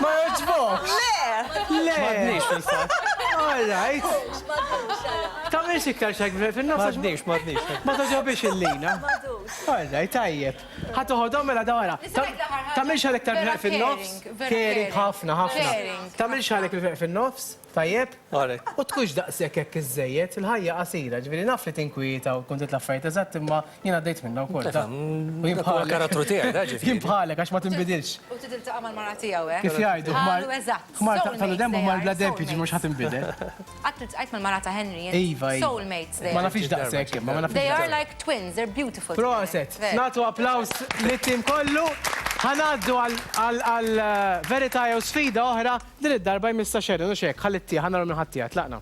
Ma jogħġbokx?
Le!
Le!
M'għadniex fil-fatt.
All right. Tagħmilx iktar xagħrek bil-ferq fin-nofs.
M'għadniex, m'għadniex.
Ma togħġobix il-lina. All right, tajjeb. Ħa toħodhom mela da wara. Tagħmilx għalek tal-ferq fin-nofs. Caring ħafna, ħafna. Tagħmilx għalek il-ferq fin-nofs, tajjeb? U tkunx daqshekk hekk iżżejjed, il-ħajja qasira, ġifieri naf li tinkwieta u tkun trid l-affarijiet eżatt imma jien għaddejt minnha wkoll.
U jien bħalek. Karattru tiegħi, da ġifieri.
Jien bħalek għax ma tinbidilx.
U trid tiltaqa' mal-mara tiegħu, eh?
Kif jgħidu, ħmar taqtalu demm u ħmar bla demm jiġi mhux ħa tinbidel.
Qatt iltqajt mal-mara ta' Henry int?
Iva, iva.
Soulmates they
Ma
are.
nafix daqshekk imma ma nafix
They are
daqshekk.
like twins, they're beautiful together.
Proset!
Veru.
Nagħtu applaws lit-tim kollu. Ħa ngħaddu għal verità jew sfida oħra, din id-darba jmissha Sharon, hux hekk? Ħalli ttiha, ħa naraw min ħa ttiha. Tlaqna.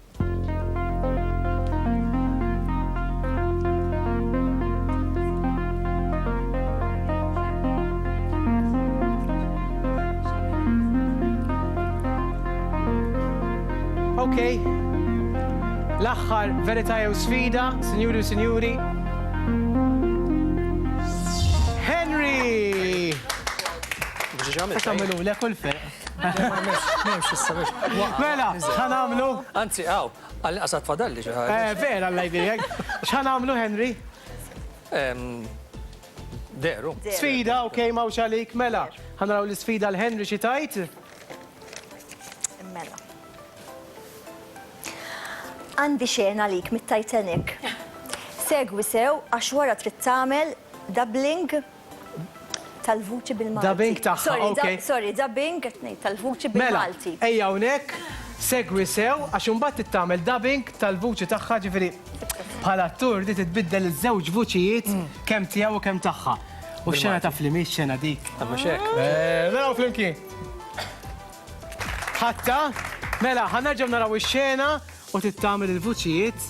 Ok. L-aħħar verità jew sfida, sinjuri u sinjuri. Henry! Tagħmilulek kull ferq. Mela, x'ħa nagħmlu?
Anzi, hawn, għall-inqas għad fadalli xi ħaġa.
Eh, vera Alla jbierek. X'ħa nagħmlu, Henry?
Deru.
Sfida, ok, m'hawnx għalik, mela. Ħa naraw l-isfida għal Henry xi tgħid.
Mela. Għandi xena għalik mit-Titanic. Segwi sew għax wara trid tagħmel doubling tal-vuċi bil-Malti.
Dubbing tagħha, ok.
Sorry, dubbing qed ngħid tal-vuċi bil-Malti.
Mela, ejja hawnhekk, segwi sew għax imbagħad trid tagħmel dubbing tal-vuċi tagħha, ġifieri bħala attur di titbiddel iż-żewġ vuċijiet kemm tiegħu u kemm tagħha. U x-xena taf li mhix xena dik.
Mhux hekk.
Naraw flimkien. Ħatta, mela, ħa nerġgħu naraw ix-xena u trid tagħmel il-vuċijiet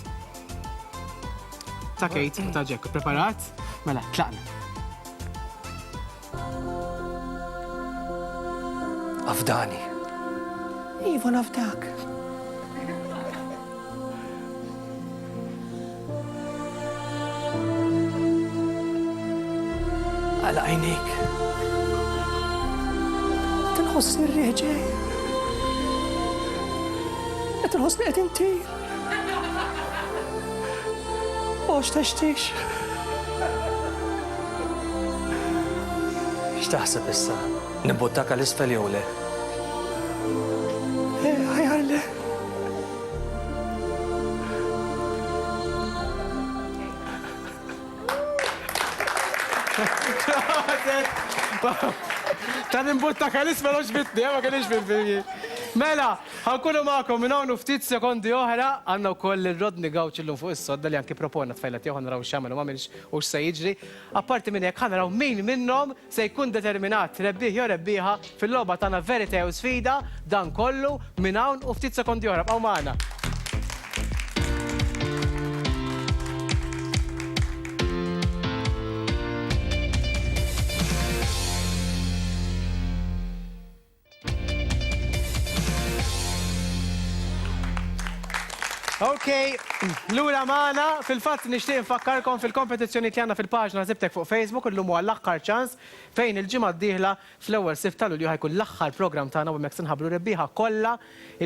ta' Kate u ta' Jack. Preparat? Mela, tlaqna.
Afdani. Iva nafdak. Għalaq għajnejk. Qed inħoss ir-riħ ġej. Qed inħossni qed intir. Ox taxtix. X'taħseb issa? Nimbuttak għal isfel jew le? Eh, aħjar le.
Ta' nimbutta għal-isfel għoġbitni, eh, ma kienx fil-filmi. Mela, ħankunu magħkom minn hawn u ftit sekondi oħra, għandna wkoll lil Rodney Gauci llum fuq is-sodda li anki propona tfajla tiegħu ħa naraw x'għamel u m'għamilx u x'se jiġri. Apparti minn hekk ħa naraw min minnhom se jkun determinat rebbieħ jew rebbieħa fil-logħba tagħna Verità jew Sfida, dan kollu minn hawn u ftit sekondi oħra. Bqgħu magħna. Ok, lura magħna, fil-fatt nixtieq infakkarkom fil-kompetizzjoni li għandna fil-paġna Sibtek fuq Facebook, illum huwa l-aħħar ċans fejn il-ġimgħa d-dieħla fl-ewwel Sibt ta' Lulju ħa jkun l-aħħar programm tagħna u hemmhekk se nħabbru rebbieħa kollha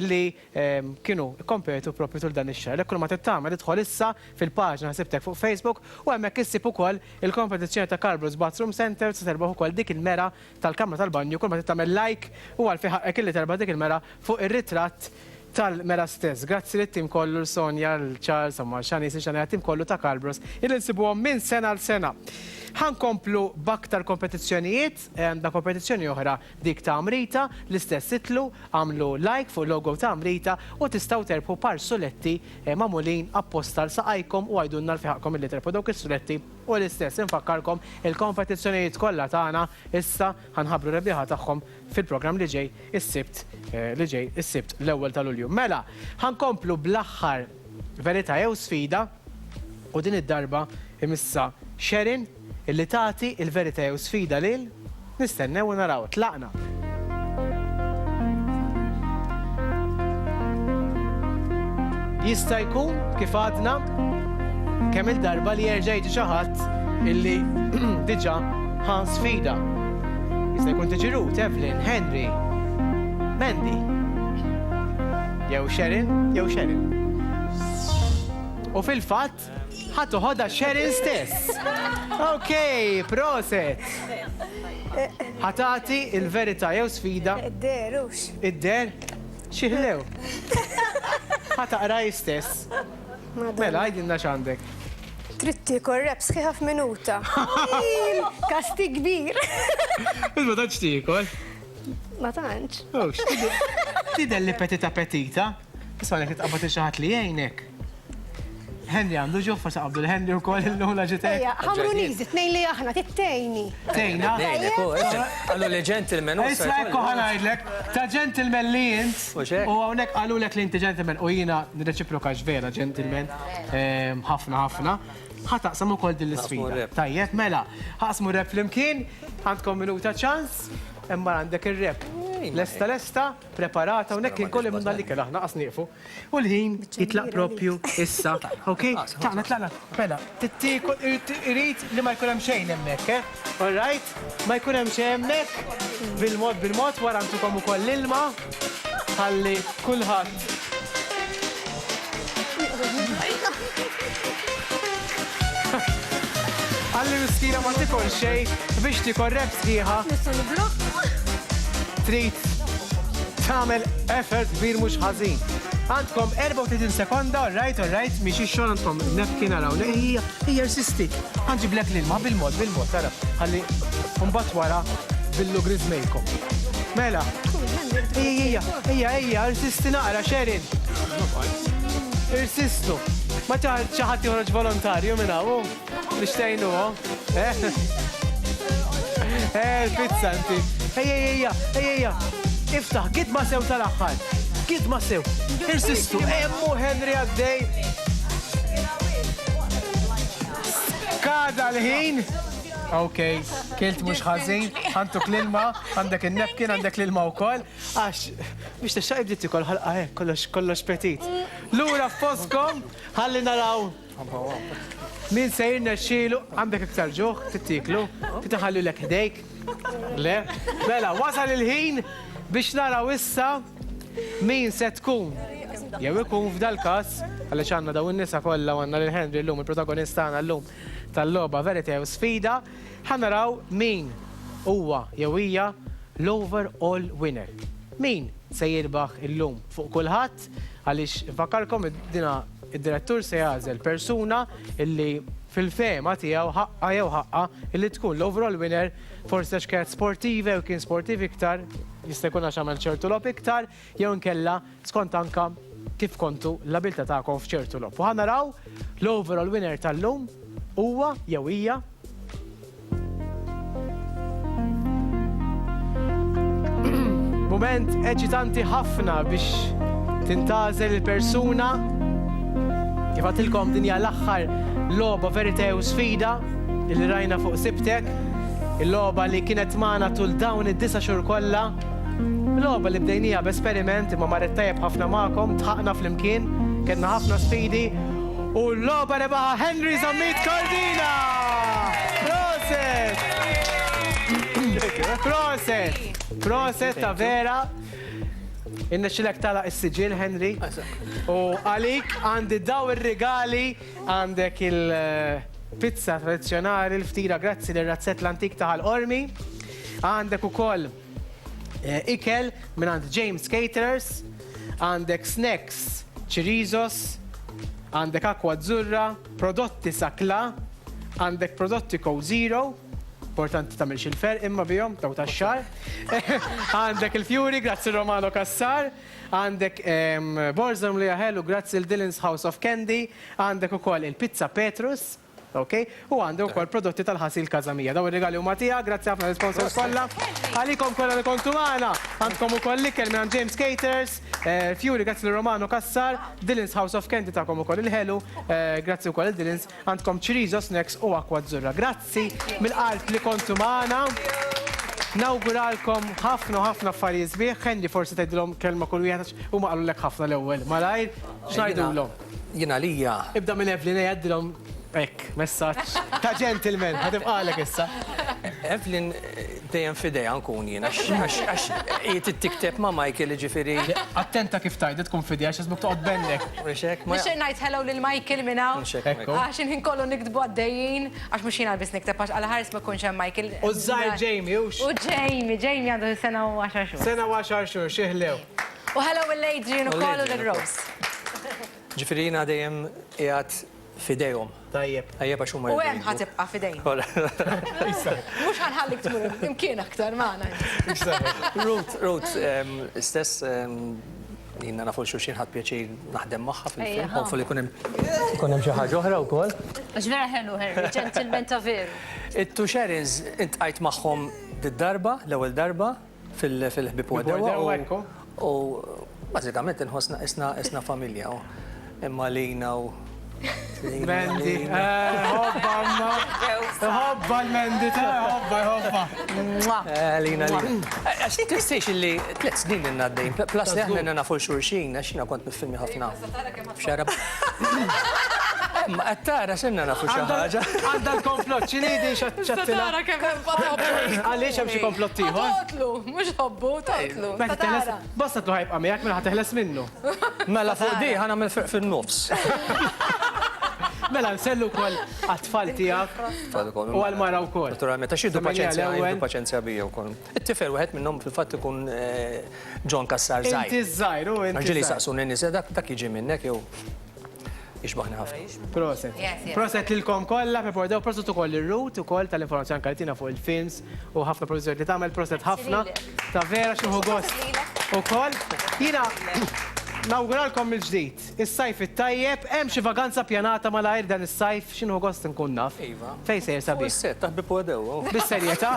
illi ehm, kienu kkompetu propju tul dan ix-xahar. Għalhekk kull ma trid tagħmel idħol issa fil-paġna Sibtek fuq Facebook u hemmhekk issib ukoll il-kompetizzjoni ta' Carbros Bathroom Center se terbaħ ukoll dik il-mera tal-kamra tal-banju kull ma trid tagħmel like u għalfejn ħaqqek illi terbaħ dik il-mera fuq ir-ritratt tal-mera stess. Grazzi lit-tim kollu, 'l Sonia, 'l Charles, insomma, 'l Shanice, 'l Shania, t-tim kollu ta' Carbros illi nsibuhom minn sena għal sena. Ħa nkomplu b'aktar kompetizzjonijiet, għandna kompetizzjoni oħra dik ta' Amrita, l-istess itlu, agħmlu like fuq il-logo ta' Amrita u tistgħu terbħu par suletti magħmulin apposta għal saqajkom u għidulna għalfejn ħaqqkom illi terbħu dawk is-suletti. U l-istess infakkarkom il-kompetizzjonijiet kollha tagħna issa ħa nħabbru r-rebbieħa tagħhom fil-programm li ġej is-Sibt li ġej is-Sibt l-ewwel ta' Lulju. Mela, ħa nkomplu bl-aħħar verità jew sfida u din id-darba imissha Sharon illi tagħti l-verità jew sfida lil Nistennew u naraw. Tlaqna! Jista' jkun, kif għadna, kemm-il darba li jerġa' jiġi xi ħadd illi diġà ħa sfida. Jista' jkun tiġi Ruth, Evelyn, Henry, Mandy. Jew Sharon, jew Sharon. U fil-fatt, Ħa toħodha Cheryl stess. Ok, proset. Ħa tagħti l-verità jew sfida.
Id-der hux.
Id-der? Xi ħlew. Ħa taqra hi stess. Mela, għidilna x'għandek.
Trid tiekol wrap sħiħa f'minuta. Kastig kbir.
Ma tantx tiekol.
Ma tantx.
Hux, tidher li petita petita. Isma' jekk titqabad lil xi ħadd li jgħinek. Henry għandu ġuħ, forsi qabdu l-Henry wkoll illum la ġitek.
Ejja, ħamruniżi, tnejn li aħna, tittejni.
Tejna?
Qalu li gentleman.
Issa ekku ħa ngħidlek, ta' gentleman li int. U hawnhekk qalulek li inti gentleman u jiena nirreċiproka vera gentleman. Ħafna ħafna. Ħa taqsam ukoll din l-isfida. Tajjeb, mela, ħaqsmu rep flimkien, għandkom minuta ċans, imma għandek ir-rep. Lesta lesta, preparata, hawnhekk inkoll imna l-ikel aħna qas nieqfu. U l-ħin jitlaq propju issa. Ok? Tlaqna, tlaqna. Mela, tittiekol, irid li ma jkun hemm xejn hemmhekk, eh? All right? Ma jkun hemm xejn hemmhekk. Bil-mod bil-mod wara ntukom ukoll l-ilma. Ħalli kulħadd. Ħalli miskina ma tikol xejn biex tikol rep sħiħa. Trid tagħmel effort kbir mhux ħażin. Għandkom 34 sekonda, all right, all right, mhix ix-xogħol għandkom napkin araw. Ejja, ejja rsisti. Ħa nġiblek l-ilma bil-mod, bil-mod, ara. Ħalli mbagħad wara billu griżmejkom. Mela. Ejja, ejja, ejja, rsisti naqra, Sherin. Irsistu. Ma xi ħadd joħroġ volontarju minn hawn. Biex tgħinuhom. Eh? Eh, il-pizza inti. Ejja, ejja, ejja, ejja. Iftaħ, gidma sew tal-aħħar. Gidma sew. Irsistu, emmu Henry għaddej. Kada l-ħin. Ok, kilt mhux ħażin, għanduk l-ilma, għandek il-napkin, għandek l-ilma wkoll. Għax, biex tixtaq ibdiet tikol ħalqa hekk, kollox kollox petit. Lura f'postkom, ħalli naraw Min se jirnexxielu għandek iktar ġuħ, tittieklu, trid iħallulek ħdejk? Le? Mela, wasal il-ħin biex naraw issa min se tkun jew ikun f'dal-każ, għaliex għandna dawn in-nisa kollha u għandna lil Henry llum, il-protagonist tagħna llum tal-logħba Verite jew Sfida, ħa naraw min huwa jew hija l-overall winner. Min se jirbaħ illum fuq kulħadd, għaliex infakkarkom dina Id-direttur se jagħżel persuna illi fil-fehma tiegħu ħaqqha jew ħaqqha illi tkun l-overall winner, forsi għax kienet sportiva jew kien sportiv iktar, jista' jkun għax għamel ċertu logħob iktar, jew inkella skont anka kif kontu l-abiltà tagħkom f'ċertu logħob. U ħa naraw l-overall winner tal-lum huwa jew hija Mument eċitanti ħafna biex tintgħażel il-persuna. Kif għadtilkom din hija l-aħħar logħba verite u sfida li rajna fuq Sibtek. Il-logħba li kienet magħna tul dawn id-disa' xhur kollha. Logħba li bdejnija b'esperiment imma marret tajjeb ħafna magħkom, dħaqna flimkien, kellna ħafna sfidi U l-logħba rebaħha Henry Zammit Cordina! Proset! Proset! Proset ta' vera. Innexxilek tagħlaq is-siġill Henry. U għalik għandi daw ir-rigali għandek il-pizza tradizzjonali l-ftira grazzi lir-razzett l-antik ta' Ħal Qormi. Għandek ukoll ikel mingħand James Caterers, għandek snacks Chirisos, għandek Aqua Azzurra, prodotti Sakla, għandek prodotti Co Zero, importanti tagħmilx il-ferq imma bihom, daw tax-xagħar. Għandek il-fjuri, grazzi Romano Cassar, għandek borża mimlija ħelu, grazzi lil Dylan's House of Candy, għandek ukoll il-pizza Petrus, Ok? U għandi wkoll prodotti tal-ħasil Casa Mia. Dawn ir-rigali huma tiegħek, grazzi ħafna lill-sponsors kollha. Għalikom kollha li kontu magħna, għandkom ukoll l-ikel mingħand James Caters, Fjuri grazzi lil Romano Cassar, Dylan's House of Candy tagħkom ukoll il-ħelu, grazzi wkoll lil Dylan's, għandkom Chorizo Snacks u Aqua Azzurra. Grazzi mill-qalb li kontu magħna. Nawguralkom ħafna u ħafna affarijiet sbieħ. Henry forsi tgħidilhom kelma kull wieħed għax huma qalulek ħafna l-ewwel. Malajr, x'ngħidulhom?
Jien għalija.
Ibda minn Evelyn ejja għaddilhom hekk messaġġ ta' gentleman ħa tibqagħlek issa.
Evelyn dejjem f'idejha nkun jien għax hi trid tikteb ma' Michael jiġifieri.
Attenta kif tgħidha tkun f'idejha għax jaħsbuk toqgħod bennek.
Mhux hekk?
Nixtieq ngħid hello lil Michael minn hawn.
Mhux hekk.
Għax il-ħin kollu niktbu għaddejjin, għax mhux jiena biss nikteb għax għal ħares ma jkunx hemm Michael.
U ż-żgħir Jamie hux?
U Jamie, Jamie għandu sena u għaxar xhur.
Sena u għaxar xhur, xi ħlew.
U hello lil Adrian ukoll u lil Rose.
Ġifieri jiena dejjem qiegħed f'idejhom.
Tajjeb.
Tajjeb għax huma
U hemm ħa tibqa' f'idejn. Mhux ħa nħallik tmur imkien aktar magħna.
Ruth, Ruth, stess jiena nafu xulxin ħadt pjaċir naħdem magħha fil-film. Hopefully jkun hemm ikun hemm xi ħaġa oħra wkoll.
Għax vera ħelu Henry, gentleman ta' veru.
It-two Sharons intqajt magħhom did-darba, l-ewwel darba. Fil-ħbieb u għedewwa u bażikament inħossna qisna familja. Imma lina u.
Mendi, ħobba ma. Ħobba l-Mendi ta' ħobba, ħobba.
Lina, lina. Għax tinsiex illi tlet snin inna għaddejn, plus li aħna nafu xulxin, għax jiena kont niffilmi ħafna. Xara. Ma qed tara x'inna nafu xi ħaġa.
Għandha l-komplott, x'inhi din xattilha?
Tara kemm hemm ħobbu.
Għaliex hemm xi komplott ieħor?
Toqtlu, mhux ħobbu, toqtlu.
Mela Basta tlu ħajbqa' miegħek mela ħa teħles minnu.
Mela fuq di ħa nagħmel ferq fin-nofs.
Mela nsellu wkoll għat-tfal tiegħek u għall-mara wkoll.
Naturalment, għax jieħdu paċenzja, jieħdu paċenzja bija wkoll. It-tifel wieħed minnhom fil-fatt ikun John Cassar żgħir.
Inti ż-żgħir, u inti.
Ġieli jsaqsuni n-nies, dak dak jiġi minnek jew jixbaħni ħafna.
Proset. Proset lilkom kollha, Pepper Dew, proset ukoll lil Ruth ukoll tal-informazzjoni anke li tina fuq il-films u ħafna produzzjonijiet li tagħmel, proset ħafna. Ta' vera x'nieħu gost ukoll. Jiena nawguralkom mill-ġdid is-sajf it-tajjeb, hemm xi vaganza ppjanata malajr dan is-sajf, xi nieħu gost inkun naf.
Iva.
Fejn sejjer sabiħ?
Fuq is-sett ta' Ħbieb u Għedewwa.
Bis-serjetà?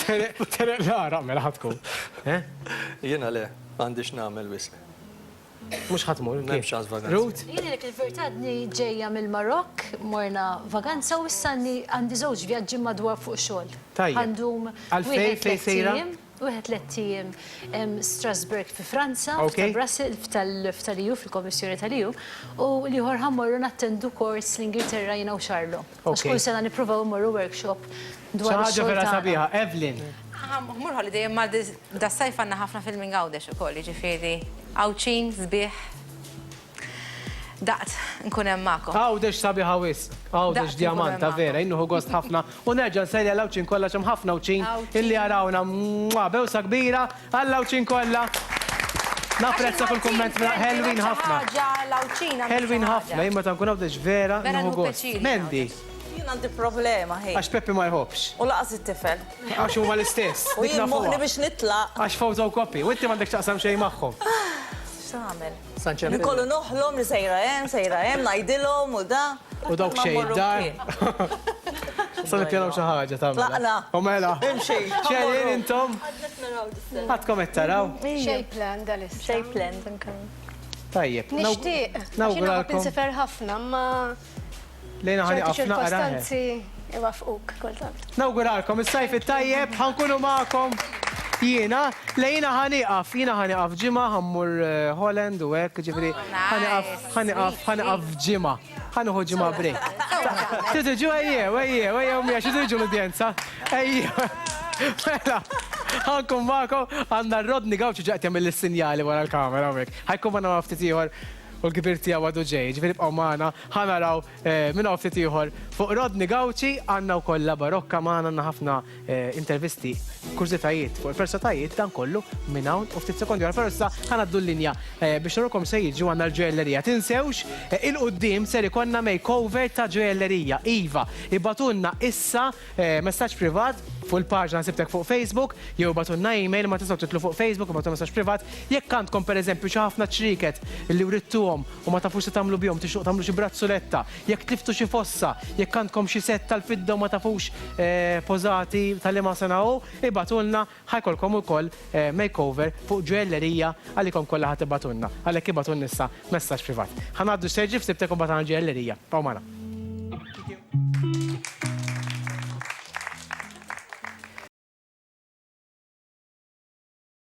Tereq l-għaraq mela ħa tkun. Eh?
Jiena le, m'għandi x'nagħmel wisq.
Mhux ħa tmur?
M'hemmx ċans vaganza.
Ruth?
Jien ngħidlek il-verità għadni ġejja mill-Marokk, morna vaganza u issa għandi għandi żewġ vjaġġi madwar fuq xogħol.
Tajjeb.
Ħa ndum
Għalfejn
wieħed
fejn
tlett
sejra?
ijiem, wieħed tlett ijiem Strasbourg fi Franza,
Ok.
f'ta' Brussels, f'tal-EU, fil-Kommissjoni tal-EU, u l-ieħor ħa mmorru nattendu kors l-Ingilterra jiena u Charlo. Għax kull sena nippruvaw immorru workshop dwar
Xi ħaġa
ix-xogħol
vera
tagħna.
sabiħa. Evelyn.
Mmur holiday imma das-sajf għandna ħafna filming Għawdex ukoll, jiġifieri Għawdxin sbieħ daqt nkun hemm magħkom.
Għawdex sabiħa wisq. Għawdex djamanta vera, jien nieħu gost ħafna u nerġa' nsellem għall-Għawdxin kollha għax hemm ħafna Għawdxin illi jarawna. Mwah, bewsa kbira għall-Għawdxin kollha. Napprezza kull kumment ħelwin ħafna. Ħelwin ħafna, jien meta nkun Għawdex vera nieħu gost. Mandy.
Jien għandi problema, ħi.
Għax Peppi ma jħobbx.
U laqas it-tifel.
Għax huma l-istess.
U jien moħħni biex nitlaq.
Għax photocopy. U inti m'għandek x'taqsam xejn magħhom.
X'tagħmel? Nikollu noħlom li sejra hemm, sejra hemm, ngħidilhom u da.
U dawk xejn id-dar. Sa nippjanaw xi ħaġa tagħmel.
Tlaqna.
U mela.
Imxi.
Xejn intom? Għadkom qed taraw?
Xejn plan dal-issa.
Xejn plan anke.
Tajjeb.
Nixtieq. Għax jiena nħobb insifer ħafna, imma
Lejna ħa
ċerti
nieqaf naqra.
ċirkostanzi iwaffquk kultant.
Nawguralkom is-sajf it-tajjeb, ħa nkunu magħkom jiena. Le jiena ħa nieqaf, jiena ħa nieqaf ġimgħa, ħa mmur Holland u hekk, jiġifieri ħa nieqaf, ħa nieqaf, ħa nieqaf ġimgħa. Ħa nieħu ġimgħa break. Tridu tiġu ejjew, ejjew, ejjew miegħi, xi tridu l-udjenza? Ejjew. Mela, ħa nkun magħkom, għandna Rodney Gauci ġa qed jagħmel is-sinjali wara l-kamera hawnhekk. Ħa jkun magħna ftit ieħor u l-kbir tiegħu għadu ġej, jiġifieri ibqgħu magħna ħa naraw minn hawn ftit ieħor fuq Rodney Gauci, għandna wkoll La Barokka magħna għandna ħafna intervisti, kurżitajiet fuq il-persatajiet, dan kollu minn hawn u ftit sekondi oħra. Però issa ħa ngħaddu l-linja biex nurukom se jiġu għandna l-ġojellerija. Tinsewx, 'il quddiem ser ikollna makeover ta' ġojellerija. Iva, ibagħtulna issa Messaġġ privat fuq il-paġna Ħsibtek fuq Facebook jew ibagħtulna email imma tistgħu tidħlu fuq Facebook ibagħtu messaġġ privat jekk għandkom pereżempju xi ħafna ċrieket li writtuhom u ma tafux se tagħmlu bihom tixtiequ tagħmlu xi brazzuletta, jekk tliftu xi fossa, jekk għandkom xi sett tal-fidda u ma tafux pożati ta' liema sena hu, ibagħtulna ħa jkollkom ukoll makeover fuq ġojellerija għalikom kollha ħa tibagħtulna. Għalhekk ibagħtulna issa messaġġ privat. Ħa ngħaddu Serġi f'sibtek u mbagħad għal ġojellerija. Ibqgħu magħna.